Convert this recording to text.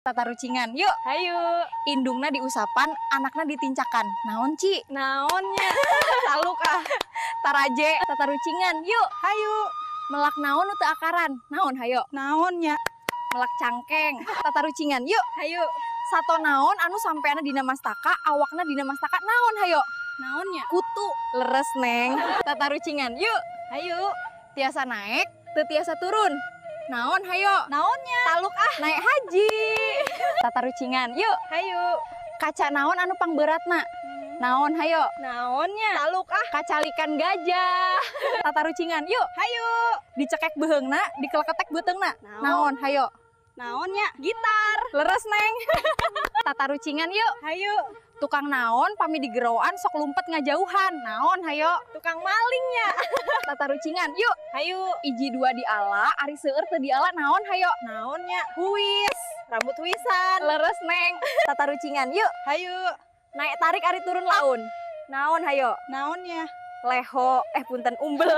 Tatarucingan yuk. Hayu. Indungna diusapan, anakna ditincakan. Naon, Ci? Naon nya? Taluk ah. Taraje. Tatarucingan yuk. Hayu. Melak naon nu teu akaran? Naon, hayo? Naon nya? Melak cangkeng. Tatarucingan yuk. Hayu. Sato naon anu sampeana dina mastaka, awakna dina mastaka? Naon, hayo? Naon nya? Kutu. Leres, Neng. Tatarucingan yuk. Hayu. Tiasa naek, teu tiasa turun. Naon, hayo? Naon nya? Taluk ah. Naik haji. Tatarucingan yuk. Hayu. Kaca naon anu pangberatna? Naon, hayo? Naon nya? Taluk ah. Kacalikan gajah. Tatarucingan yuk. Hayu. Dicekek beuheungna, dikeleketek beuteungna. Naon? Naon, hayo? Naon nya? Gitar. Leres, Neng. Tatarucingan yuk. Hayu. Tukang naon pami digeroan sok lumpet ngajauhan? Naon, hayo? Tukang maling nya. Tatarucingan yuk. Hayu. Iji dua diala, ari seueur teu diala. Naon, hayo? Naon nya? Huis. Rambut huisan. Leres, Neng. Tatarucingan yuk. Hayu. Naik tarik ari turun laun. Naon, hayo? Naon nya? Leho, eh, punten, umbel.